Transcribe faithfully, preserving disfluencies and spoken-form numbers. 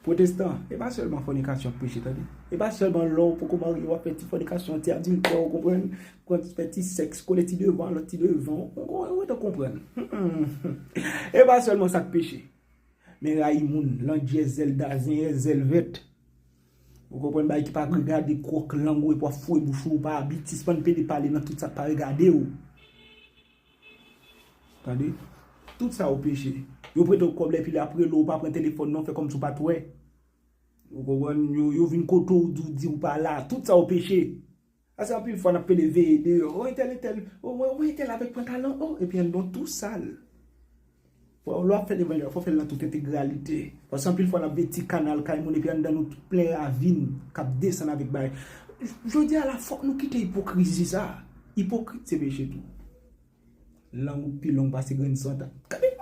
Pwotestan, e pa sèlman fònikasyon k peche, tande. E pa sèlman lè w poko marye, w ap fè ti fònikasyon, ti adiltè, ou konprann, pran, fè ti sèks, kole ti devan, lòt ti devan, ou, ou, ou ret konprann. E pa sèlman sa k peche. Men rayi moun, landjè, zèl dazen, zèl vèt. Ou konprann, bagay ki pa regade, kwòk lang ou epi w ap foure bouch ou, ou pa abitye, sispann pede pale nan tout sa k pa regade w. Tande? Tout sa yo peche. Yo prete w kòb la epi lè ap rele w, ou pa pran telefòn nan, fè kòmsi w pa t wè. Ou konprann? Yo, yo vin kote w, di w, di w pa la. Tout sa yo peche. Ase anpil fwa n ap pede veye deyò. O, entèl, entèl. O, mwen, mwen, entèl avèk pantalon. O, epi anndan w tou sal. Fò, lè w ap fè levanjil, fò w fè l nan tout entegralite. Paske anpil fwa n ap veye ti kanal kay moun, epi anndan nou tout plen ravin k ap desann avèk bagay. Jodi a la, fòk nou kite ipokrizi sa. Ipokrit se peche tou. Lang ou pi long pase grenn santa. Gade